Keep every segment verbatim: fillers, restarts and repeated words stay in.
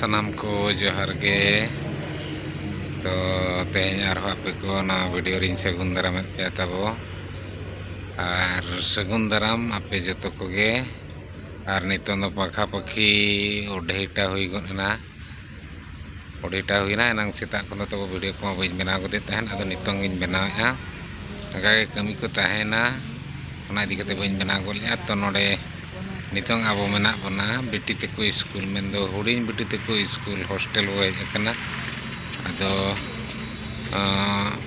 ᱥᱟᱱᱟᱢ ᱠᱚ ᱡᱚᱦᱟᱨ ᱜᱮ᱾ ᱛᱚ, ᱛᱮᱦᱮᱧ ᱟᱨᱦᱚᱸ ᱟᱯᱮ ᱠᱚ ᱱᱚᱣᱟ ᱵᱷᱤᱰᱤᱭᱳ ᱨᱤᱧ ᱥᱟᱹᱜᱩᱱ ᱫᱟᱨᱟᱢᱮᱫ ᱯᱮᱭᱟ ᱛᱟᱵᱚ᱾ ᱟᱨ ᱥᱟᱹᱜᱩᱱ ᱫᱟᱨᱟᱢ ᱟᱯᱮ ᱡᱚᱛᱚ ᱠᱚᱜᱮ᱾ ᱟᱨ ᱱᱤᱛᱚᱝ ᱫᱚ ᱯᱟᱠᱷᱟ ᱯᱟᱹᱠᱷᱤ ᱚᱰᱷᱮᱴᱟ ᱦᱩᱭ ᱜᱚᱫ ᱮᱱᱟ᱾ ᱚᱰᱷᱮᱴᱟ ᱦᱩᱭᱱᱟ, ᱮᱱᱟᱝ ᱥᱮᱛᱟᱜ ᱠᱷᱚᱱ ᱫᱚ ᱛᱟᱵᱚ ᱵᱷᱤᱰᱤᱭᱳ ᱠᱚᱢᱟ ᱵᱟᱹᱧ ᱵᱮᱱᱟᱣ ᱜᱚᱫᱮᱫ ᱛᱟᱦᱮᱸᱫ, ᱟᱫᱚ ᱱᱤᱛᱚᱝ ᱜᱤᱧ ᱵᱮᱱᱟᱣᱮᱫᱼᱟ᱾ ᱚᱱᱠᱟ ᱜᱮ ᱠᱟᱹᱢᱤ ᱠᱚ ᱛᱟᱦᱮᱸᱭᱮᱱᱟ, ᱚᱱᱟ ᱤᱫᱤ ᱠᱟᱛᱮ ᱵᱟᱹᱧ ᱵᱮᱱᱟᱣ ᱜᱚᱫ ᱞᱮᱫᱼᱟ᱾ ᱛᱚ, ᱱᱚᱰᱮ ᱱᱤᱛᱚᱝ ᱟᱵᱚ ᱢᱮᱱᱟᱜ ᱵᱚᱱᱟ ᱵᱤᱴᱤ ᱛᱟᱠᱚ ᱥᱠᱩᱞ, ᱢᱮᱱᱫᱚ ᱦᱩᱰᱤᱧ ᱵᱤᱴᱤ ᱛᱟᱠᱚ ᱥᱠᱩᱞ ᱦᱳᱥᱴᱮᱞ ᱵᱚ ᱦᱮᱡ ᱟᱠᱟᱱᱟ᱾ ᱟᱫᱚ, ᱟᱸ,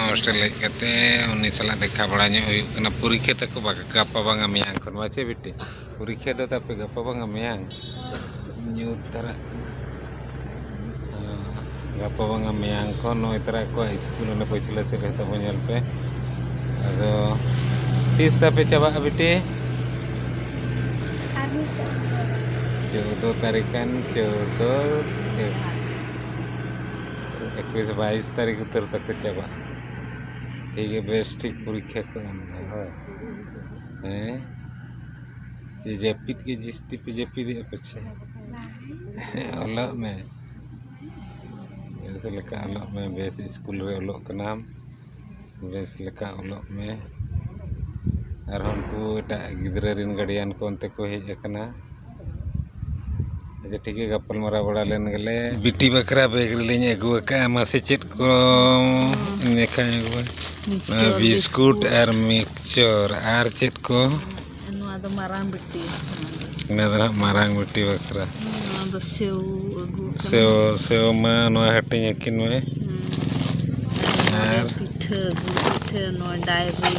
ᱦᱳᱥᱴᱮᱞ ᱦᱮᱡ ᱠᱟᱛᱮ ᱩᱱᱤ ᱥᱟᱞᱟᱜ ᱫᱮᱠᱷᱟ ᱵᱟᱲᱟ ᱧᱚᱜ ᱦᱩᱭᱩᱜ ᱠᱟᱱᱟ᱾ ᱯᱚᱨᱤᱠᱠᱷᱟ ᱛᱟᱠᱚ ᱵᱟ-, ᱜᱟᱯᱟ ᱵᱟᱝᱟ ᱢᱮᱭᱟᱝ ᱠᱷᱚᱱ, ᱵᱟᱪᱮ ᱵᱤᱴᱤ? ᱯᱚᱨᱤᱠᱠᱷᱟ ᱫᱚ ᱛᱟᱯᱮ ᱜᱟᱯᱟ ᱵᱟᱝᱟ ᱢᱮᱭᱟᱝ? ᱧᱩᱛ ᱫᱷᱟᱨᱟᱜ ᱠᱟᱱᱟ᱾ ᱦᱮᱸ, ᱜᱟᱯᱟ ᱵᱟᱝᱟ ᱢᱮᱭᱟᱝ ᱠᱷᱚᱱ ᱱᱚᱜᱼᱚᱭ ᱛᱚᱨᱟ ᱟᱠᱚᱣᱟᱜ ᱥᱠᱩᱞ ᱚᱱᱮ ᱯᱟᱹᱪᱷᱞᱟᱹ ᱥᱮᱫ ᱨᱮ ᱛᱟᱵᱚ ᱧᱮᱞ ᱯᱮ᱾ ᱟᱫᱚ ᱛᱤᱥ ᱛᱟᱯᱮ ᱪᱟᱵᱟᱜᱼᱟ ᱵᱤᱴᱤ? ᱟᱨ ᱢᱤᱫᱴᱟᱝ᱾ ᱪᱳᱫᱽᱫᱳ ᱛᱟᱹᱨᱤᱠᱷ ᱠᱷᱟᱱ, ᱪᱳᱫᱽᱫᱳ, ᱮᱠᱩᱥ, ᱵᱟᱭᱤᱥ ᱛᱟᱹᱨᱤᱠᱷ ᱩᱛᱟᱹᱨ ᱛᱟᱠᱚ ᱪᱟᱵᱟᱜᱼᱟ᱾ ᱴᱷᱤᱠ ᱜᱮ, ᱵᱮᱥ ᱴᱷᱤᱠ ᱯᱚᱨᱤᱠᱠᱷᱟ ᱠᱚ ᱮᱢ ᱫᱟ, ᱦᱳᱭ᱾ ᱦᱮᱸ? ᱡᱮ ᱡᱟᱹᱯᱤᱫ ᱜᱮ ᱡᱟᱹᱥᱛᱤ ᱯᱮ ᱡᱟᱹᱯᱤᱫᱮᱜᱼᱟ ᱯᱟᱪᱷᱮ? ᱚᱞᱚᱜ ᱢᱮ᱾ ᱵᱮᱥ ᱞᱮᱠᱟ ᱚᱞᱚᱜ ᱢᱮ, ᱵᱮᱥ ᱥᱠᱩᱞ ᱨᱮ ᱚᱞᱚᱜ ᱠᱟᱱᱟᱢ, ᱵᱮᱥ ᱞᱮᱠᱟ ᱚᱞᱚᱜ ᱢᱮ᱾ ᱟᱨᱦᱚᱸ ᱩᱱᱠᱩ ᱮᱴᱟᱜ ᱜᱤᱫᱽᱨᱟᱹ ᱨᱮᱱ ᱜᱟᱨᱰᱤᱭᱟᱱ ᱠᱚ ᱚᱱᱛᱮ ᱠᱚ ᱦᱮᱡ ᱟᱠᱟᱱᱟ᱾ ᱟᱪᱪᱷᱟ, ᱴᱷᱤᱠ ᱜᱮᱭᱟ, ᱜᱟᱯᱟᱞᱢᱟᱨᱟᱣ ᱵᱟᱲᱟ ᱞᱮᱱ ᱜᱮᱞᱮ᱾ ᱵᱤᱴᱤ ᱵᱟᱠᱷᱨᱟ ᱵᱮᱜᱽ ᱨᱮᱞᱤᱧ ᱟᱹᱜᱩ ᱟᱠᱟᱫᱼᱟ, ᱢᱟᱥᱮ ᱪᱮᱫ ᱠᱚ ᱤᱧ ᱞᱮᱠᱷᱟᱧ ᱟᱹᱜᱩᱣᱟ? ᱢᱤᱠᱥᱪᱚᱨ, ᱵᱤᱥᱠᱩᱴ ᱵᱤᱥᱠᱩᱴ᱾ ᱟᱨ ᱢᱤᱠᱥᱪᱚᱨ ᱟᱨ ᱪᱮᱫ ᱠᱚ? ᱱᱚᱣᱟ ᱫᱚ ᱢᱟᱨᱟᱝ ᱵᱤᱴᱤ᱾ ᱚᱱᱟ ᱫᱚ ᱦᱟᱸᱜ ᱢᱟᱨᱟᱝ ᱵᱤᱴᱤ ᱵᱟᱠᱷᱨᱟ᱾ ᱱᱚᱣᱟ ᱫᱚ ᱥᱮᱣ ᱟᱹᱜᱩ ᱠᱟᱱᱟ᱾ ᱥᱮᱣ, ᱥᱮᱣ ᱢᱟ ᱱᱚᱣᱟ ᱦᱟᱹᱴᱤᱧ ᱟᱹᱠᱤᱱ ᱢᱮ᱾ ᱦᱩᱸ᱾ ᱟᱨ ᱯᱤᱴᱷᱟᱹ, ᱜᱩᱲ ᱯᱤᱴᱷᱟᱹ, ᱱᱚᱣᱟ ᱰᱟᱭᱨᱤ᱾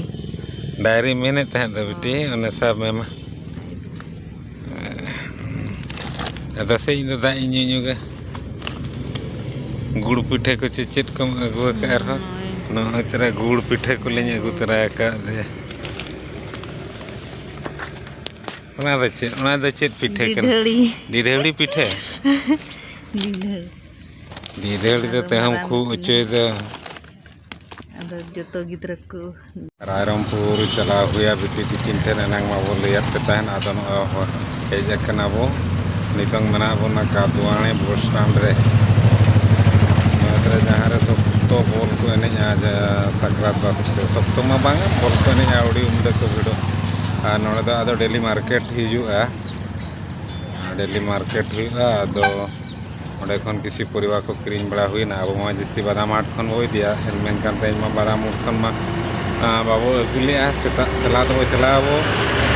ᱰᱟᱭᱨᱤ ᱢᱮᱱᱮᱫ ᱛᱟᱦᱮᱸᱫ ᱫᱚ ᱵᱤᱴᱤ, ᱚᱱᱮ ᱥᱟᱵ ᱢᱮ ᱢᱟ᱾ ᱟᱫᱚ ᱥᱮ ᱤᱧ ᱫᱚ ᱫᱟᱜ ᱤᱧ ᱧᱩ ᱧᱚᱜᱟ᱾ ᱜᱩᱲ ᱯᱤᱴᱷᱟᱹ ᱠᱚ ᱪᱮᱫ ᱪᱮᱫ ᱠᱚᱢ ᱟᱹᱜᱩ ᱟᱠᱟᱫ ᱟᱨᱦᱚᱸ? ᱱᱚᱜᱼᱚᱭ᱾ ᱱᱚᱜᱼᱚᱭ ᱛᱚᱨᱟ ᱜᱩᱲ ᱯᱤᱴᱷᱟᱹ ᱠᱚᱞᱤᱧ ᱟᱹᱜᱩ ᱛᱚᱨᱟ ᱟᱠᱟᱫ ᱫᱮᱭᱟ᱾ ᱚᱱᱟ ᱫᱚ ᱪᱮᱫ? ᱚᱱᱟ ᱫᱚ ᱪᱮᱫ ᱯᱤᱴᱷᱟᱹ ᱠᱟᱱᱟ? ᱰᱤᱰᱷᱟᱹᱲᱤ᱾ ᱰᱤᱰᱷᱟᱹᱲᱤ ᱯᱤᱴᱷᱟᱹ? ᱰᱤᱰᱷᱟᱹᱲᱤ᱾ ᱰᱤᱰᱷᱟᱹᱲᱤ ᱫᱚ ᱟᱫᱚ ᱛᱮᱦᱚᱸᱢ ᱢᱟᱨᱟᱝ ᱠᱷᱩᱜ ᱵᱤᱴᱤ᱾ ᱚᱪᱚᱭᱮᱫᱟ᱾ ᱟᱫᱚ ᱡᱚᱛᱚ ᱜᱤᱫᱽᱨᱟᱹ ᱠᱚ᱾ ᱨᱟᱭᱨᱚᱝᱯᱩᱨ ᱪᱟᱞᱟᱣ ᱦᱩᱭᱟ ᱵᱤᱴᱤ ᱛᱤᱠᱤᱱ ᱴᱷᱮᱱ, ᱮᱱᱟᱝ ᱢᱟᱵᱚ ᱞᱟᱹᱭᱟᱫ ᱯᱮ ᱛᱟᱦᱮᱱ᱾ ᱟᱫᱚ ᱱᱚᱜᱼᱚᱭ ᱦᱮᱡ ᱟᱠᱟᱱᱟ ᱵᱚ᱾ ᱱᱤᱛᱚᱝ ᱢᱮᱱᱟᱜ ᱵᱚᱱᱟ ᱠᱟᱫᱣᱟᱱᱮ ᱵᱚᱥ ᱥᱴᱮᱱᱰ ᱨᱮ᱾ ᱱᱚᱣᱟ ᱨᱮ ᱡᱟᱦᱟᱸ ᱨᱮ ᱥᱚᱠᱛᱚ ᱵᱚᱞ ᱠᱚ ᱮᱱᱮᱡᱼᱟ, ᱡᱟ-, ᱥᱟᱠᱨᱟᱛ ᱵᱟᱥᱠᱮ, ᱥᱚᱠᱛᱚ ᱢᱟ ᱵᱟᱝᱟ, ᱵᱚᱞ ᱠᱚ ᱮᱱᱮᱡᱼᱟ ᱟᱹᱰᱤ ᱩᱢᱫᱟᱹ ᱠᱚ ᱵᱷᱤᱲᱚᱜ᱾ ᱟᱨ ᱱᱚᱰᱮ ᱫᱚ ᱟᱫᱚ ᱰᱮᱞᱤ ᱢᱟᱨᱠᱮᱴ ᱦᱤᱡᱩᱜᱼᱟ, ᱰᱮᱞᱤ ᱢᱟᱨᱠᱮᱴ ᱦᱩᱭᱩᱜᱼᱟ᱾ ᱟᱫᱚ ᱚᱸᱰᱮ ᱠᱷᱚᱱ ᱠᱤᱪᱷᱩ ᱯᱚᱨᱤᱵᱟ ᱠᱚ ᱠᱤᱨᱤᱧ ᱵᱟᱲᱟ ᱦᱩᱭᱱᱟ᱾ ᱟᱵᱚ ᱢᱟ ᱡᱟᱹᱥᱛᱤ ᱵᱟᱫᱟᱢ ᱦᱟᱴ ᱠᱷᱚᱱ ᱵᱚ ᱤᱫᱤᱭᱟ, ᱢᱮᱱᱠᱷᱟᱱ ᱛᱮᱦᱮᱧ ᱢᱟ ᱵᱟᱫᱟᱢ ᱦᱟᱴ ᱠᱷᱚᱱ ᱢᱟ, ᱟ, ᱵᱟᱵᱚ ᱟᱹᱜᱩ ᱞᱮᱜᱼᱟ᱾ ᱥᱮᱛᱟᱜ ᱪᱟᱞᱟᱣ ᱫᱚᱵᱚ ᱪᱟᱞᱟᱣ ᱟᱵᱚ,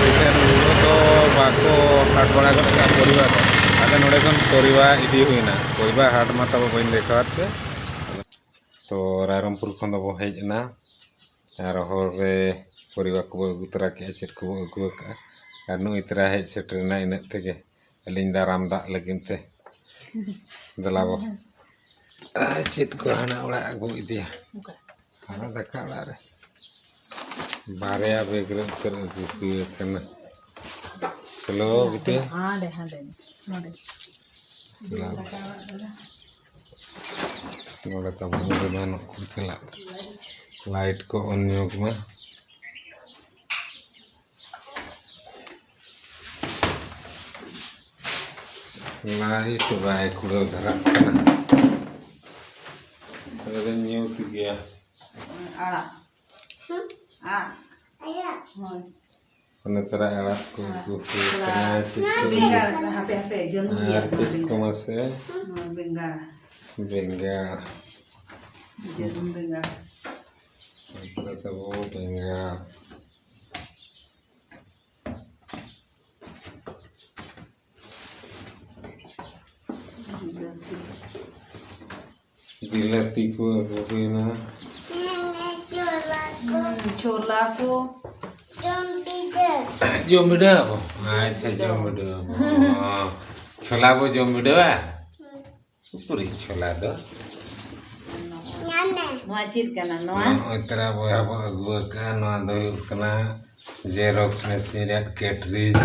ᱮᱱᱠᱷᱟᱱ ᱩᱱ ᱦᱤᱞᱳᱜ ᱫᱚ ᱵᱟᱠᱚ ᱦᱟᱴ ᱵᱟᱲᱟ ᱜᱚᱫ ᱠᱟᱜᱼᱟ ᱯᱚᱨᱤᱵᱟ ᱫᱚ᱾ ᱟᱫᱚ ᱱᱚᱰᱮ ᱠᱷᱚᱱ ᱯᱚᱨᱤᱵᱟ ᱤᱫᱤ ᱦᱩᱭᱱᱟ᱾ ᱯᱚᱨᱤᱵᱟ ᱦᱟᱴ ᱢᱟ ᱛᱟᱵᱚ ᱵᱟᱹᱧ ᱫᱮᱠᱷᱟᱣᱟᱫ ᱯᱮ᱾ ᱛᱚ ᱨᱟᱭᱨᱚᱝᱯᱩᱨ ᱠᱷᱚᱱ ᱫᱚᱵᱚ ᱦᱮᱡ ᱮᱱᱟ᱾ ᱟᱨ ᱦᱚᱨ ᱨᱮ ᱯᱚᱨᱤᱵᱟ ᱠᱚᱵᱚ ᱟᱹᱜᱩ ᱛᱚᱨᱟ ᱠᱮᱜᱼᱟ, ᱪᱮᱫ ᱠᱚᱵᱚ ᱟᱹᱜᱩ ᱟᱠᱟᱜᱼᱟ᱾ ᱟᱨ ᱱᱩᱭ ᱛᱟᱨᱟ ᱦᱮᱡ ᱥᱮᱴᱮᱨᱮᱱᱟ ᱤᱱᱟᱹᱜ ᱛᱮᱜᱮ᱾ ᱟᱹᱞᱤᱧ ᱫᱟᱨᱟᱢ ᱫᱟᱜ ᱞᱟᱹᱜᱤᱫ ᱛᱮ᱾ ᱫᱮᱞᱟ ᱵᱚ᱾ ᱟᱨ ᱪᱮᱫ ᱠᱚ ᱦᱟᱱᱟ ᱚᱲᱟᱜ ᱟᱹᱜᱩ ᱤᱫᱤᱭᱟ᱾ ᱚᱠᱟ? ᱦᱟᱱᱟ ᱫᱟᱠᱟ ᱚᱲᱟᱜ ᱨᱮ᱾ ᱵᱟᱨᱭᱟ ᱵᱮᱜᱽ ᱨᱮ ᱩᱛᱟᱹᱨ ᱟᱹᱜᱩ ᱦᱩᱭ ᱟᱠᱟᱱᱟ᱾ ᱪᱚᱞᱚ ᱵᱤᱴᱤ᱾ ᱦᱟᱸᱰᱮ, ᱦᱟᱸᱰᱮ᱾ ᱱᱚᱰᱮ᱾ ᱪᱟᱞᱟᱣ᱾ ᱫᱟᱠᱟ ᱚᱲᱟᱜ ᱨᱮ᱾ ᱱᱚᱰᱮ ᱛᱟᱵᱚᱱ ᱜᱮ ᱱᱚᱜᱼᱚᱭ ᱪᱟᱞᱟᱜ᱾ ᱞᱟᱭᱤᱴ ᱠᱚ ᱚᱱ ᱧᱚᱜᱽ ᱢᱟ᱾ ᱞᱟᱭᱤᱴ ᱵᱟᱭ ᱠᱩᱲᱟᱹᱣ ᱫᱷᱟᱨᱟᱜ ᱠᱟᱱᱟ᱾ ᱟᱫᱚ ᱧᱩᱛ ᱜᱮᱭᱟ᱾ ᱟᱲᱟᱜ᱾ ᱟᱲᱟᱜ᱾ ᱦᱳᱭ᱾ ᱚᱱᱮ ᱛᱚᱨᱟ ᱟᱲᱟᱜ ᱠᱚ ᱟᱹᱜᱩ ᱦᱩᱭ ᱠᱟᱱᱟ᱾ ᱪᱮᱫ ᱠᱚ ᱵᱮᱸᱜᱟᱲ, ᱦᱟᱯᱮ, ᱦᱟᱯᱮ, ᱡᱟᱹᱱᱩᱢ ᱜᱮᱭᱟ, ᱟᱨ ᱪᱮᱫ ᱠᱚ ᱵᱮᱸᱜᱟᱲ᱾ ᱢᱟᱥᱮ? ᱦᱳᱭ, ᱵᱮᱸᱜᱟᱲ᱾ ᱵᱮᱸᱜᱟᱲ᱾ ᱡᱟᱹᱱᱩᱢ ᱵᱮᱸᱜᱟᱲ᱾ ᱱᱚᱛᱮ ᱛᱟᱵᱚ ᱵᱮᱸᱜᱟᱲ᱾ ᱵᱤᱞᱟᱹᱛᱤ ᱠᱚ ᱟᱹᱜᱩ ᱦᱩᱭᱱᱟ᱾ ᱦᱩᱸ, ᱪᱷᱚᱞᱟ ᱠᱚ᱾ ᱡᱚᱢ ᱵᱤᱰᱟᱹᱣ᱾ ᱡᱚᱢ ᱵᱤᱰᱟᱹᱣ ᱟᱵᱚ? ᱟᱪᱪᱷᱟ, ᱡᱚᱢ ᱵᱤᱰᱟᱹᱣ ᱟᱵᱚ᱾ ᱚ, ᱪᱷᱚᱞᱟ ᱵᱚ ᱡᱚᱢ ᱵᱤᱰᱟᱹᱣᱟ? ᱩᱠᱩᱨᱤᱡ ᱪᱷᱚᱞᱟ ᱫᱚ? ᱱᱚᱣᱟ ᱪᱮᱫ ᱠᱟᱱᱟ? ᱱᱚᱣᱟ? ᱱᱚᱜᱼᱚᱭ ᱛᱟᱨᱟ ᱵᱚᱭᱦᱟ ᱵᱚ ᱟᱹᱜᱩ ᱟᱠᱟᱫᱼᱟ, ᱱᱚᱣᱟ ᱫᱚ ᱦᱩᱭᱩᱜ ᱠᱟᱱᱟ ᱡᱮᱨᱚᱠᱥ ᱢᱮᱥᱤᱱ ᱨᱮᱭᱟᱜ ᱠᱮᱴᱨᱤᱡᱽ᱾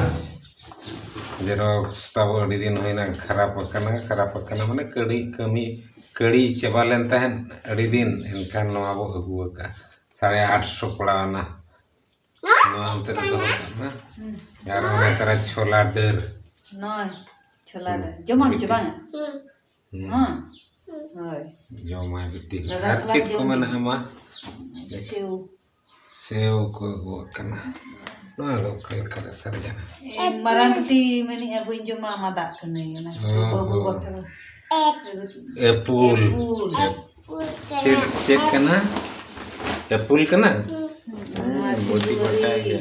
ᱡᱮᱨᱚᱠᱥ ᱛᱟᱵᱚ ᱟᱹᱰᱤ ᱫᱤᱱ ᱦᱩᱭᱱᱟ, ᱠᱷᱟᱨᱟᱯ ᱟᱠᱟᱱᱟ, ᱠᱷᱟᱨᱟᱯ ᱟᱠᱟᱱᱟ ᱢᱟᱱᱮ ᱠᱟᱹᱲᱤ ᱠᱟᱹᱢᱤ, ᱠᱟᱹᱲᱤ ᱪᱟᱵᱟ ᱞᱮᱱ ᱛᱟᱦᱮᱸᱫ ᱟᱹᱰᱤ ᱫᱤᱱ, ᱮᱱᱠᱷᱟᱱ ᱱᱚᱣᱟ ᱵᱚ ᱟᱹᱜᱩ ᱟᱠᱟᱫᱼᱟ᱾ ᱥᱟᱲᱮ ᱟᱴᱥᱚ ᱯᱟᱲᱟᱣ ᱮᱱᱟ᱾ ᱱᱚᱣᱟ ᱚᱱᱛᱮ ᱨᱮ ᱫᱚᱦᱚ ᱠᱟᱜ ᱢᱮ᱾ ᱟᱨ ᱚᱱᱟ ᱛᱟᱨᱟ ᱪᱷᱚᱞᱟ ᱰᱟᱹᱨ᱾ ᱱᱚᱭ᱾ ᱪᱷᱳᱞᱟ ᱫᱚ ᱡᱚᱢᱟᱢ ᱪᱮ ᱵᱟᱝᱟ? ᱦᱩᱸ᱾ ᱦᱮᱸ᱾ ᱦᱳᱭ᱾ ᱡᱚᱢᱟᱭ ᱵᱤᱴᱤ᱾ ᱫᱟᱫᱟ ᱟᱨ ᱥᱟᱞᱟᱜ ᱪᱮᱫ ᱠᱚ ᱡᱚᱢ ᱢᱮᱱᱟᱜᱼᱟ ᱢᱟ? ᱥᱮᱣ᱾ ᱥᱮᱣ ᱠᱚ ᱟᱹᱜᱩᱣᱟᱜ ᱠᱟᱱᱟ᱾ ᱱᱚᱣᱟ ᱫᱚ ᱚᱠᱟ ᱞᱮᱠᱟ ᱨᱮ ᱥᱟᱨᱡᱟᱱᱟ? ᱮ, ᱢᱟᱨᱟᱝ ᱵᱤᱴᱤ ᱢᱮᱱᱮᱫᱼᱟ, ᱵᱟᱹᱧ ᱡᱚᱢᱟ ᱟᱢᱟᱫᱟᱜ ᱠᱟᱹᱱᱟᱹᱧ, ᱚᱱᱟ ᱠᱷᱟᱹᱛᱤᱨ ᱚ ᱵᱟᱹᱵᱩ ᱦᱚᱸ᱾ ᱵᱚᱛᱚᱨ᱾ ᱮᱯᱩᱞ᱾ ᱮᱯᱩᱞ᱾ ᱮᱯ-, ᱪᱮᱫ, ᱪᱮᱫ ᱠᱟᱱᱟ? ᱮᱯᱩᱞ ᱠᱟᱱᱟ? ᱱᱚᱣᱟ ᱦᱩᱸ, ᱵᱚᱴᱤ ᱥᱤᱸᱫᱩᱣᱟᱹᱨᱤ᱾ ᱵᱟᱴᱟ ᱜᱮ᱾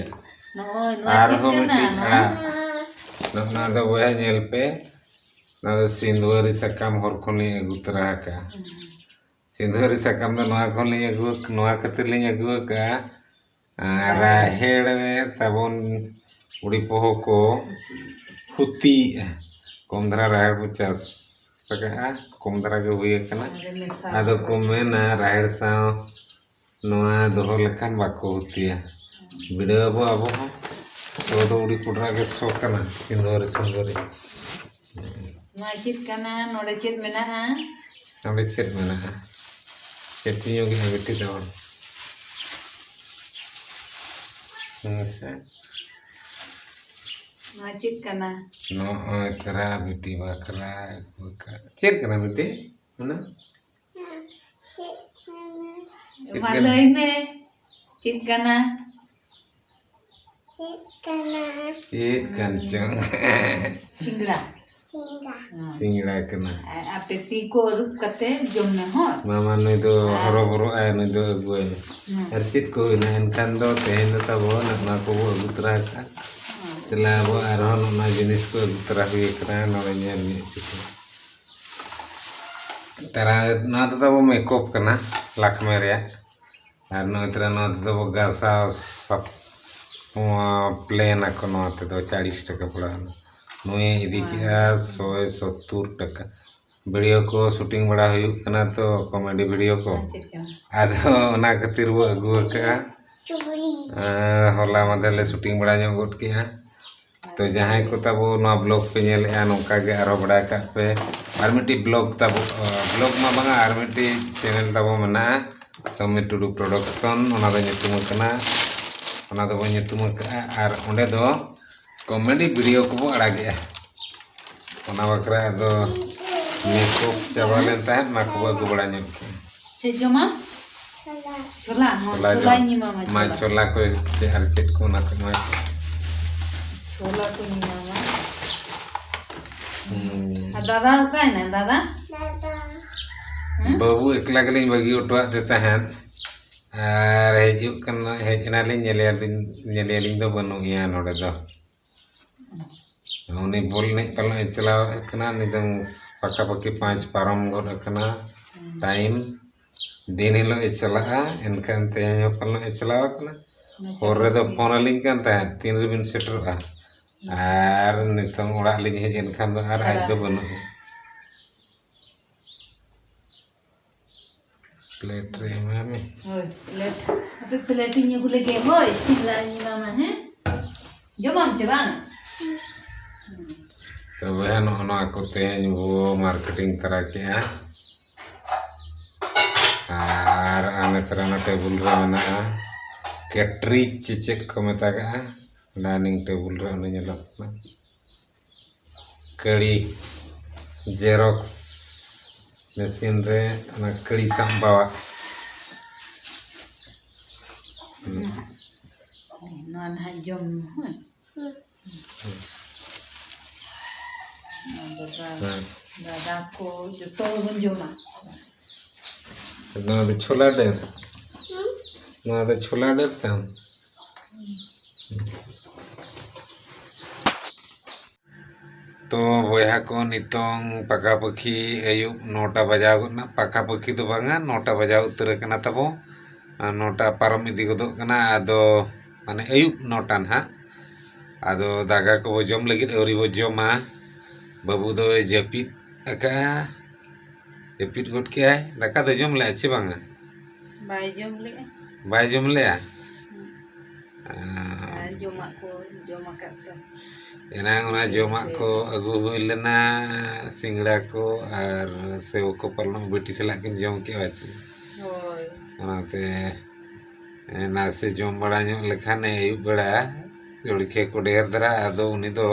ᱱᱚᱜᱼᱚᱭ ᱱᱚᱣᱟ ᱪᱮᱫ ᱟᱨᱦᱚᱸ ᱠᱟᱱᱟ? ᱢᱤᱫᱴᱤᱡ ᱱᱚᱣᱟ? ᱟᱲᱟᱜ᱾ ᱱᱚᱜᱼᱚ ᱱᱚᱣᱟ ᱫᱚ ᱵᱚᱭᱦᱟ ᱧᱮᱞ ᱯᱮ᱾ ᱱᱚᱣᱟ ᱫᱚ ᱥᱤᱸᱫᱩᱣᱟᱹᱨᱤ ᱥᱟᱠᱟᱢ ᱦᱚᱨ ᱠᱷᱚᱱ ᱞᱤᱧ ᱟᱹᱜᱩ ᱛᱚᱨᱟ ᱟᱠᱟᱫᱼᱟ᱾ ᱦᱩᱸ᱾ ᱥᱤᱸᱫᱩᱣᱟᱹᱨᱤ ᱥᱟᱠᱟᱢ ᱫᱚ ᱱᱚᱣᱟ ᱠᱷᱚᱱ ᱞᱤᱧ ᱟᱹᱜᱩ, ᱱᱚᱣᱟ ᱠᱷᱟᱹᱛᱤᱨ ᱞᱤᱧ ᱟᱹᱜᱩ ᱟᱠᱟᱫᱼᱟ᱾ ᱟᱨ ᱨᱟᱦᱮᱲ ᱛᱟᱵᱚᱱ ᱠᱩᱲᱤ ᱯᱚᱦᱚ ᱠᱚ ᱦᱩᱛᱤᱭᱮᱜᱼᱟ᱾ ᱠᱚᱢ ᱫᱷᱟᱨᱟ ᱨᱟᱦᱮᱲ ᱵᱚ ᱪᱟᱥ ᱟᱠᱟᱫᱼᱟ, ᱠᱚᱢ ᱫᱷᱟᱨᱟ ᱜᱮ ᱦᱩᱭ ᱟᱠᱟᱱᱟ᱾ ᱟᱨ ᱢᱮᱥᱟ ᱟᱫᱚ ᱠᱚ ᱢᱮᱱᱟ ᱨᱟᱦᱮᱲ ᱥᱟᱶ ᱱᱚᱣᱟ ᱫᱚᱦᱚ ᱞᱮᱠᱷᱟᱱ ᱵᱟᱠᱚ ᱦᱩᱛᱤᱭᱟ᱾ ᱵᱤᱰᱟᱹᱣ ᱟᱵᱚ ᱟᱵᱚ ᱦᱚᱸ᱾ ᱥᱚ ᱫᱚ ᱩᱲᱤ ᱯᱩᱰᱨᱟ ᱜᱮ ᱥᱚ ᱠᱟᱱᱟ, ᱥᱤᱸᱫᱷᱟᱹᱨᱤ ᱥᱤᱸᱫᱷᱟᱹᱨᱤ᱾ ᱱᱚᱣᱟ ᱪᱮᱫ ᱠᱟᱱᱟ? ᱱᱚᱰᱮ ᱪᱮᱫ ᱢᱮᱱᱟᱜᱼᱟ? ᱱᱚᱰᱮ ᱪᱮᱫ ᱢᱮᱱᱟᱜᱼᱟ? ᱪᱮᱫ ᱧᱚᱜ ᱜᱮ ᱵᱤᱴᱤ ᱛᱟᱵᱚᱱ᱾ ᱦᱮᱸ ᱥᱮ? ᱱᱚᱣᱟ ᱪᱮᱫ ᱠᱟᱱᱟ? ᱱᱚᱜᱼᱚᱭ ᱛᱟᱨᱟ ᱵᱤᱴᱤ ᱵᱟᱠᱷᱨᱟ ᱟᱹᱜᱩ ᱟᱠᱟᱫ᱾ ᱪᱮᱫ ᱠᱟᱱᱟ ᱵᱤᱴᱤ? ᱚᱱᱟ? ᱪᱮᱫ ᱢᱟ ᱠᱟᱱᱟ? ᱞᱟᱹᱭ ᱢᱮ, ᱪᱮᱫ ᱠᱟᱱᱟ? ᱪᱮᱫ ᱠᱟᱱᱟ? ᱪᱮᱫ ᱠᱟᱱ ᱪᱚᱝ? ᱥᱤᱸᱜᱲᱟ᱾ ᱥᱤᱸᱜᱲᱟ᱾ ᱦᱮᱸ᱾ ᱥᱤᱸᱜᱲᱟ ᱠᱟᱱᱟ᱾ ᱟ-, ᱟᱯᱮ ᱛᱤ ᱠᱚ ᱟᱹᱨᱩᱵ ᱠᱟᱛᱮ ᱡᱚᱢ ᱢᱮ, ᱦᱚᱸ᱾ ᱢᱟᱢᱟ ᱱᱩᱭ ᱫᱚ ᱟᱨ ᱦᱚᱨᱚᱵᱚᱨᱚᱜ ᱟᱭ, ᱱᱩᱭ ᱫᱚ ᱟᱹᱜᱩᱣᱟᱭ ᱢᱮ᱾ ᱦᱮᱸ᱾ ᱟᱨ ᱪᱮᱫ ᱠᱚ ᱦᱩᱭᱱᱟ? ᱮᱱᱠᱷᱟᱱ ᱫᱚ ᱛᱮᱦᱮᱧ ᱫᱚ ᱛᱟᱵᱚ ᱱᱚᱜᱼᱱᱟ ᱠᱚᱵᱚ ᱟᱹᱜᱩ ᱛᱚᱨᱟ ᱟᱠᱟᱫᱼᱟ᱾ ᱦᱮᱸ᱾ ᱪᱟᱞᱟᱜ ᱟᱵᱚ ᱟᱨᱦᱚᱸ ᱱᱚᱜᱼᱱᱟ ᱡᱤᱱᱤᱥ ᱠᱚ ᱟᱹᱜᱩ ᱛᱚᱨᱟ ᱦᱩᱭ ᱟᱠᱟᱱᱟ, ᱱᱚᱰᱮ ᱧᱮᱞ ᱧᱚᱜ ᱦᱚᱪᱚ ᱠᱚᱣᱟ᱾ ᱛᱟᱨᱟ, ᱱᱚᱣᱟ ᱫᱚ ᱛᱟᱵᱚ ᱢᱮᱠᱚᱯ ᱠᱟᱱᱟ, ᱞᱟᱠᱢᱮ ᱨᱮᱭᱟᱜ᱾ ᱟᱨ ᱱᱚᱜᱼᱚᱭ ᱛᱟᱨᱟ, ᱱᱚᱣᱟ ᱛᱮᱫᱚ ᱵᱚ ᱜᱟᱥᱟᱣ ᱥᱟᱯ-, ᱱᱚᱣᱟ ᱯᱞᱮᱱ ᱟᱠᱚ, ᱱᱚᱣᱟ ᱛᱮᱫᱚ ᱪᱟᱲᱤᱥ ᱴᱟᱠᱟ ᱯᱟᱲᱟᱜᱼᱟ᱾ ᱱᱩᱭᱮ ᱤᱫᱤ ᱠᱮᱜᱼᱟ ᱥᱚᱭ ᱥᱚᱛᱛᱩᱨ ᱴᱟᱠᱟ᱾ ᱵᱷᱤᱰᱤᱭᱳ ᱠᱚ ᱥᱩᱴᱤᱝ ᱵᱟᱲᱟ ᱦᱩᱭᱩᱜ ᱠᱟᱱᱟ ᱛᱚ, ᱠᱚᱢᱮᱰᱤ ᱵᱷᱤᱰᱤᱭᱳ ᱠᱚ᱾ ᱟᱪᱪᱷᱟ, ᱟᱪᱪᱷᱟ᱾ ᱟᱫᱚ ᱚᱱᱟ ᱠᱷᱟᱹᱛᱤᱨ ᱵᱚ ᱟᱹᱜᱩ ᱟᱠᱟᱫᱼᱟ᱾ ᱪᱩᱜᱽᱞᱤ᱾ ᱟᱨ ᱦᱚᱞᱟ ᱢᱟᱫᱷᱮᱨ ᱞᱮ ᱥᱩᱴᱤᱝ ᱵᱟᱲᱟ ᱧᱚᱜ ᱜᱚᱫ ᱠᱮᱜᱼᱟ᱾ ᱛᱚ ᱡᱟᱦᱟᱸᱭ ᱠᱚ ᱛᱟᱵᱚ ᱱᱚᱣᱟ ᱵᱞᱚᱜ ᱯᱮ ᱧᱮᱞᱮᱜᱼᱟ, ᱱᱚᱝᱠᱟ ᱜᱮ ᱟᱨᱦᱚᱸ ᱵᱟᱲᱟᱭ ᱠᱟᱜ ᱯᱮ᱾ ᱟᱨ ᱢᱤᱫᱴᱤᱡ ᱵᱞᱚᱜ ᱛᱟᱵᱚ, ᱟᱸ, ᱵᱞᱚᱜ ᱢᱟ ᱵᱟᱝᱟ, ᱟᱨ ᱢᱤᱫᱴᱤᱡ ᱪᱮᱱᱮᱞ ᱛᱟᱵᱚ ᱢᱮᱱᱟᱜᱼᱟ, ᱥᱚᱢᱤᱨ ᱴᱩᱰᱩ ᱯᱨᱚᱰᱟᱠᱥᱚᱱ, ᱚᱱᱟ ᱫᱚ ᱧᱩᱛᱩᱢ ᱟᱠᱟᱱᱟ, ᱚᱱᱟ ᱫᱚᱵᱚ ᱧᱩᱛᱩᱢ ᱟᱠᱟᱫᱼᱟ᱾ ᱟᱨ ᱚᱸᱰᱮ ᱫᱚ ᱠᱚᱢᱮᱰᱤ ᱵᱷᱤᱰᱤᱭᱳ ᱠᱚᱵᱚ ᱟᱲᱟᱜᱮᱜᱼᱟ᱾ ᱚᱱᱟ ᱵᱟᱠᱷᱨᱟ ᱟᱫᱚ ᱢᱮᱠᱚᱯ ᱪᱟᱵᱟ ᱞᱮᱱ ᱛᱟᱦᱮᱸᱫ, ᱚᱱᱟ ᱠᱚᱵᱚ ᱟᱹᱜᱩ ᱵᱟᱲᱟ ᱧᱚᱜ ᱠᱮᱫᱟ᱾ ᱪᱮᱫ ᱡᱚᱢᱟ? ᱪᱷᱳᱞᱟ, ᱦᱚᱸ, ᱪᱷᱳᱞᱟ ᱪᱷᱳᱞᱟᱧ ᱡᱚᱢ᱾ ᱮᱢᱟᱢᱟ, ᱢᱟ ᱪᱷᱳᱞᱟ᱾ ᱪᱷᱳᱞᱟ ᱠᱚ ᱪᱮᱫ ᱟᱨ ᱪᱮᱫ ᱠᱚ ᱚᱱᱟ ᱠᱚ ᱮᱢᱟᱭ ᱯᱮ᱾ ᱪᱷᱳᱞᱟ ᱠᱚᱧ ᱮᱢᱟᱢᱟ᱾ ᱦᱩᱸ᱾ ᱟᱨ ᱫᱟᱫᱟ ᱚᱠᱟᱭᱮᱱᱟᱭ, ᱫᱟᱫᱟ? ᱦᱮᱸ? ᱵᱟᱹᱵᱩ ᱮᱠᱞᱟ ᱜᱮᱞᱤᱧ ᱵᱟᱹᱜᱤ ᱦᱚᱴᱚᱣᱟᱫᱮ ᱛᱟᱦᱮᱸᱫ᱾ ᱟᱨ ᱦᱤᱡᱩᱜ ᱠᱟᱱᱟ, ᱦᱮᱡ ᱮᱱᱟᱞᱤᱧ, ᱧᱮᱞᱮᱭᱟᱞᱤᱧ, ᱧᱮᱞᱮᱭᱟᱞᱤᱧ ᱫᱚ ᱵᱟᱹᱱᱩᱜ ᱮᱭᱟ ᱱᱚᱰᱮ ᱫᱚ᱾ ᱩᱱᱤ ᱵᱚᱞ ᱮᱱᱮᱡ ᱯᱟᱞᱮ ᱮ ᱪᱟᱞᱟᱣ ᱟᱠᱟᱱᱟ, ᱱᱤᱛᱚᱝ ᱯᱟᱠᱟᱯᱟᱠᱤ ᱯᱟᱸᱪ ᱯᱟᱨᱚᱢ ᱜᱚᱫ ᱟᱠᱟᱱᱟ᱾ ᱦᱩᱸ᱾ ᱴᱟᱭᱤᱢ ᱫᱤᱱ ᱦᱤᱞᱳᱜ ᱮ ᱪᱟᱞᱟᱜᱼᱟ, ᱮᱱᱠᱷᱟᱱ ᱛᱮᱦᱮᱧ ᱦᱚᱸ ᱯᱟᱞᱮ ᱮ ᱪᱟᱞᱟᱣ ᱟᱠᱟᱱᱟ᱾ ᱟᱪᱪᱷᱟ, ᱦᱚᱨ ᱨᱮᱫᱚ ᱵᱮᱥ ᱜᱮ᱾ ᱯᱷᱳᱱ ᱟᱹᱞᱤᱧ ᱠᱟᱱ ᱛᱟᱦᱮᱸᱫ, "ᱛᱤᱱ ᱨᱮᱵᱤᱱ ᱥᱮᱴᱮᱨᱚᱜᱼᱟ?" ᱦᱩᱸ᱾ ᱟᱨ ᱱᱤᱛᱚᱝ ᱚᱲᱟᱜ ᱞᱤᱧ ᱦᱮᱡ ᱮᱱᱠᱷᱟᱱ ᱫᱚ ᱟᱨ ᱟᱡ ᱫᱚ ᱪᱟᱞᱟᱜ᱾ ᱵᱟᱹᱱᱩᱜᱼᱟ᱾ ᱯᱞᱮᱴ ᱨᱮ ᱮᱢᱟᱭ ᱢᱮ᱾ ᱦᱳᱭ, ᱯᱞᱮᱴ᱾ ᱦᱟᱯᱮ, ᱯᱞᱮᱴ ᱤᱧ ᱟᱹᱜᱩ ᱞᱮᱜᱮ᱾ ᱦᱳᱭ, ᱤᱥᱤᱱ ᱞᱟᱦᱟᱧ ᱮᱢᱟᱢᱟ, ᱦᱮᱸ? ᱡᱚᱢᱟᱢ ᱪᱮ ᱵᱟᱝ? ᱛᱚ ᱵᱚᱭᱦᱟ, ᱱᱚᱜᱼᱚ ᱱᱚᱣᱟ ᱠᱚ ᱛᱮᱦᱮᱧ ᱵᱚ ᱢᱟᱨᱠᱮᱴᱤᱝ ᱛᱟᱨᱟ ᱠᱮᱜᱼᱟ᱾ ᱟᱨ ᱟᱞᱮ ᱛᱟᱨᱟ ᱚᱱᱟ ᱴᱮᱵᱩᱞ ᱨᱮ ᱢᱮᱱᱟᱜᱼᱟ ᱠᱮᱴᱨᱤᱡ ᱪᱮ ᱪᱮᱫ ᱠᱚ ᱢᱮᱛᱟᱜᱟᱜᱼᱟ, ᱰᱟᱭᱱᱤᱝ ᱴᱮᱵᱩᱞ ᱨᱮ ᱚᱸᱰᱮ ᱧᱮᱞᱚᱜ ᱠᱟᱱᱟ᱾ ᱠᱟᱹᱲᱤ, ᱡᱮᱨᱚᱠᱥ ᱢᱮᱥᱤᱱ ᱨᱮ ᱚᱱᱟ ᱠᱟᱹᱲᱤ ᱥᱟᱢᱵᱟᱣᱟᱜ᱾ ᱱᱚᱣᱟ ᱱᱟᱦᱟᱜ ᱡᱚᱢ, ᱦᱮᱸ᱾ ᱱᱚᱣᱟ ᱫᱚ ᱫᱟ-, ᱦᱮᱸ᱾ ᱫᱟᱫᱟ ᱠᱚ ᱡᱚᱛᱚ ᱜᱮᱵᱚᱱ ᱡᱚᱢᱟ᱾ ᱱᱚᱣᱟ ᱫᱚ ᱪᱷᱳᱞᱟ ᱰᱟᱹᱞ᱾ ᱱᱚᱣᱟ ᱫᱚ ᱪᱷᱳᱞᱟ ᱰᱟᱹᱞ ᱛᱟᱢ᱾ ᱛᱚ ᱵᱚᱭᱦᱟ ᱠᱚ, ᱱᱤᱛᱚᱝ ᱯᱟᱠᱟᱯᱟᱹᱠᱤ ᱟᱹᱭᱩᱵ ᱱᱚᱴᱟ ᱵᱟᱡᱟᱣ ᱜᱚᱫ ᱮᱱᱟ᱾ ᱯᱟᱠᱟᱯᱟᱹᱠᱤ ᱫᱚ ᱵᱟᱝᱟ, ᱱᱚᱴᱟ ᱵᱟᱡᱟᱣ ᱩᱛᱟᱹᱨ ᱟᱠᱟᱱᱟ ᱛᱟᱵᱚ᱾ ᱟᱨ ᱱᱚᱴᱟ ᱯᱟᱨᱚᱢ ᱤᱫᱤ ᱜᱚᱫᱚᱜ ᱠᱟᱱᱟ, ᱟᱫᱚ ᱢᱟᱱᱮ ᱟᱹᱭᱩᱵ ᱱᱚᱴᱟ ᱱᱟᱦᱟᱜ᱾ ᱟᱫᱚ ᱫᱟᱠᱟ ᱠᱚᱵᱚ ᱡᱚᱢ ᱞᱟᱹᱜᱤᱫ ᱟᱹᱣᱨᱤ ᱵᱚ ᱡᱚᱢᱟ᱾ ᱵᱟᱹᱵᱩ ᱫᱚᱭ ᱡᱟᱹᱯᱤᱫ ᱟᱠᱟᱫᱼᱟ, ᱡᱟᱹᱯᱤᱫ ᱜᱚᱫ ᱠᱮᱜᱼᱟᱭ᱾ ᱫᱟᱠᱟ ᱫᱚ ᱡᱚᱢ ᱞᱮᱜᱼᱟ ᱪᱮ ᱵᱟᱝᱟ? ᱵᱟᱭ ᱡᱚᱢ ᱞᱮᱜᱼᱟ᱾ ᱵᱟᱭ ᱡᱚᱢ ᱞᱮᱜᱼᱟ? ᱦᱩᱸ᱾ ᱟᱨ ᱡᱚᱢᱟᱜ ᱠᱚ ᱡᱚᱢ ᱟᱠᱟᱫ ᱫᱚ᱾ ᱮᱱᱟᱝ ᱚᱱᱟ ᱡᱚᱢᱟᱜ ᱠᱚ ᱟᱹᱜᱩ ᱦᱩᱭ ᱞᱮᱱᱟ, ᱥᱤᱸᱜᱲᱟ ᱠᱚ ᱟᱨ ᱥᱮᱣ ᱠᱚ, ᱯᱟᱞᱚᱱ ᱵᱤᱴᱤ ᱥᱟᱞᱟᱜ ᱠᱤᱱ ᱡᱚᱢ ᱠᱮᱜᱼᱟ ᱪᱮ? ᱦᱳᱭ᱾ ᱚᱱᱟᱛᱮ, ᱮ, ᱱᱟᱥᱮ ᱡᱚᱢ ᱵᱟᱲᱟ ᱧᱚᱜ ᱞᱮᱠᱷᱟᱱᱮ ᱟᱹᱭᱩᱵ ᱵᱮᱲᱟ ᱡᱚᱞᱠᱷᱤᱭᱟᱹ ᱠᱚ ᱰᱷᱮᱨ ᱫᱷᱟᱨᱟ, ᱟᱫᱚ ᱩᱱᱤ ᱫᱚ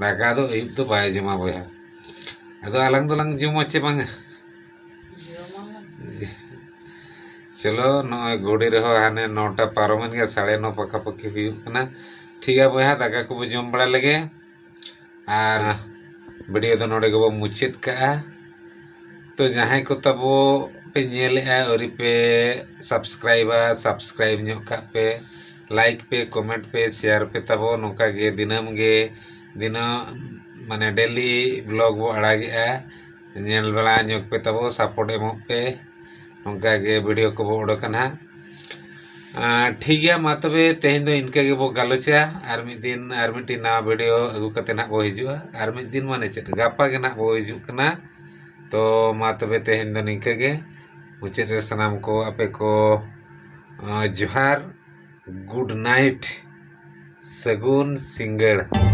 ᱫᱟᱠᱟ ᱫᱚ ᱟᱹᱭᱩᱵ ᱫᱚ ᱵᱟᱭ ᱡᱚᱢᱟ ᱵᱚᱭᱦᱟ᱾ ᱟᱫᱚ ᱟᱞᱟᱝ ᱫᱚᱞᱟᱝ ᱡᱚᱢᱟ ᱪᱮ ᱵᱟᱝᱟ? ᱪᱚᱞᱚ, ᱱᱚᱜᱼᱚᱭ ᱜᱷᱩᱲᱤ ᱨᱮᱦᱚᱸ ᱦᱟᱱᱮ ᱱᱚᱴᱟ ᱯᱟᱨᱚᱢᱮᱱ ᱜᱮᱭᱟ, ᱥᱟᱲᱮ ᱱᱚ ᱯᱟᱠᱟᱯᱟᱠᱤ ᱦᱩᱭᱩᱜ ᱠᱟᱱᱟ᱾ ᱴᱷᱤᱠ ᱜᱮᱭᱟ ᱵᱚᱭᱦᱟ, ᱫᱟᱠᱟ ᱠᱚᱵᱚ ᱡᱚᱢ ᱵᱟᱲᱟ ᱞᱮᱜᱮ ᱟᱨ ᱵᱷᱤᱰᱤᱭᱳ ᱫᱚ ᱱᱚᱰᱮ ᱜᱮᱵᱚ ᱢᱩᱪᱟᱹᱫ ᱠᱟᱜᱼᱟ᱾ ᱛᱚ ᱡᱟᱦᱟᱸᱭ ᱠᱚ ᱛᱟᱵᱚ ᱯᱮ ᱧᱮᱞᱮᱜᱼᱟ, ᱟᱹᱣᱨᱤ ᱯᱮ ᱥᱟᱵᱥᱠᱨᱟᱭᱤᱵᱟ, ᱥᱟᱵᱥᱠᱨᱟᱭᱤᱵ ᱧᱚᱜ ᱠᱟᱜ ᱯᱮ, ᱞᱟᱭᱤᱠ ᱯᱮ, ᱠᱚᱢᱮᱱᱴ ᱯᱮ, ᱥᱮᱭᱟᱨ ᱯᱮ ᱛᱟᱵᱚ᱾ ᱱᱚᱝᱠᱟ ᱜᱮ ᱫᱤᱱᱟᱹᱢ ᱜᱮ, ᱫᱤᱱᱟᱹᱢ ᱢᱟᱱᱮ ᱰᱮᱞᱤ ᱵᱞᱚᱜ ᱵᱚ ᱟᱲᱟᱜᱮᱜᱼᱟ᱾ ᱧᱮᱞ ᱵᱟᱲᱟ ᱧᱚᱜ ᱯᱮ ᱛᱟᱵᱚ, ᱥᱟᱯᱳᱨᱴ ᱮᱢᱚᱜ ᱯᱮ᱾ ᱱᱚᱝᱠᱟ ᱜᱮ ᱵᱷᱤᱰᱤᱭᱳ ᱠᱚᱵᱚ ᱚᱰᱚᱠᱟ ᱱᱟᱦᱟᱜ᱾ ᱟᱨ ᱴᱷᱤᱠ ᱜᱮᱭᱟ, ᱢᱟ ᱛᱚᱵᱮ ᱛᱮᱦᱮᱧ ᱫᱚ ᱤᱱᱠᱟᱹ ᱜᱮᱵᱚ ᱜᱟᱞᱚᱪᱟ᱾ ᱟᱨ ᱢᱤᱫ ᱫᱤᱱ ᱟᱨ ᱢᱤᱫᱴᱤᱡ ᱱᱟᱣᱟ ᱵᱷᱤᱰᱤᱭᱳ ᱟᱹᱜᱩ ᱠᱟᱛᱮ ᱱᱟᱦᱟᱜ ᱵᱚ ᱦᱤᱡᱩᱜᱼᱟ᱾ ᱟᱨ ᱢᱤᱫ ᱫᱤᱱ ᱢᱟᱱᱮ ᱪᱮᱫ, ᱜᱟᱯᱟ ᱜᱮ ᱱᱟᱦᱟᱜ ᱵᱚ ᱦᱤᱡᱩᱜ ᱠᱟᱱᱟ᱾ ᱛᱚ ᱢᱟ ᱛᱚᱵᱮ ᱛᱮᱦᱮᱧ ᱫᱚ ᱱᱤᱝᱠᱟᱹ ᱜᱮ᱾ ᱢᱩᱪᱟᱹᱫ ᱨᱮ ᱥᱟᱱᱟᱢ ᱠᱚ ᱟᱯᱮ ᱠᱚ, ᱟᱸ, ᱡᱚᱦᱟᱨ, ᱜᱩᱰ ᱱᱟᱭᱤᱴ, ᱥᱟᱹᱜᱩᱱ ᱥᱤᱸᱜᱟᱹᱲ᱾